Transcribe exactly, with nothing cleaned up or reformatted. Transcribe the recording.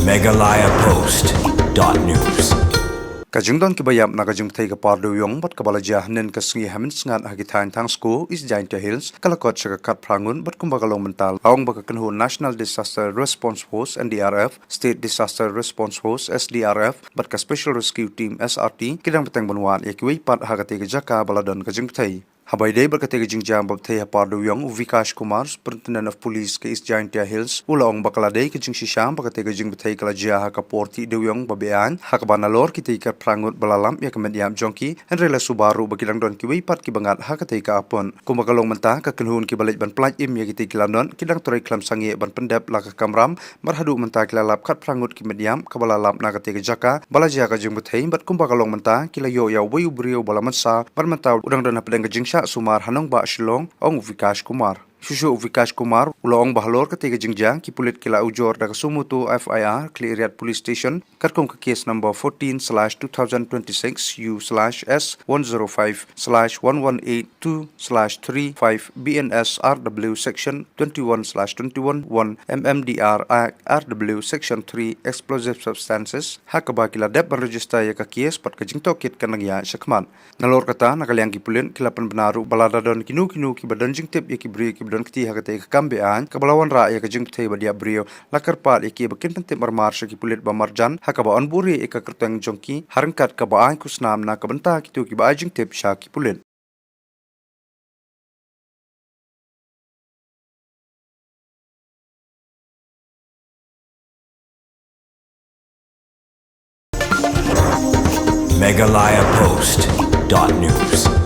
Meghalaya Post dot news. Ka jingdon kiba ïap na ka jingpyrthei ka par dewïong bad kaba la jia hynnin ka sngi ha Mynsngat ha ki thaiñ Thangsku, East Jaintia Hills, ka la kot sha ka khatphra ngut bad kumba ka long mynta la ong ba ka kynhun National Disaster Response Force, N D R F, State Disaster Response Force, S D R F, bad ka Special Rescue Team, S R T, ki dang bteng ban wad ïa kiwei pat ha katei ka jaka ba la don ka jingpyrthei. Haba ïadei bad katei ka jingjia ba pyrthei ha par dewïong, u Vikash Kumar, Superintendent of Police ka East Jaintia Hills, u la ong ba ka la dei ka jingshisha ba katei ka jingpyrthei ka la jia ha ka por tih dewïong ba beaiñ, ha kaba nalor kitei ki khatphra ngut ba la lap ïa ka met ïap jong ki, hynrei la suba ruh ba ki dang don kiwei pat kiba ngat ha katei ka apot. Kumba ka long mynta, ka kynhun kiba leit ban pyllait im ïa kitei ki lanot ki dang trei khlem sangeh ban pyndep la ka kamram, bad haduh mynta ki la lap khatphra ngut ki met ïap kaba la lap na katei ka jaka ba la jia ka jingpyrthei, bad kumba ka long mynta ki la ïoh ïa uwei u briew ba la mynsaw, bad mynta u dang don hapdeng ka jingshah sumar ha nongbah Shillong, ong u Vikash Kumar. Shuh shuh u Vikash Kumar u la ong ba halor katei ka jingjia ki pulit ki la ujor da ka suo motu F I R Khliehriat Police Station, katkum ka case number fourteen slash two thousand twenty-six U slash S one zero five slash one one eight two slash three five B N S R W section twenty-one slash twenty-one one M M D R Act R W section three explosive substances, ha kaba ki la dep ban register ïa ka case bad ka jingtohkit kan nang ïaid shakhmat. Nalor kata, na ka liang ki pulit ki la pynbna ruh ba lada don kino kino kiba don jingtip ïa ki briew kiba don kti ha katei ka kam beaiñ kaba la wanrah ïa ka jingpyrthei bad ïap briew, la kyrpad ïa ki ba kin pyntip marmar sha ki pulit ba marjan, ha kaba yn buhrieh ïa ka kyrteng jong ki ha ryngkat kaba ai khusnam na ka bynta kito kiba ai jingtip sha ki pulit. Meghalaya Post dot news.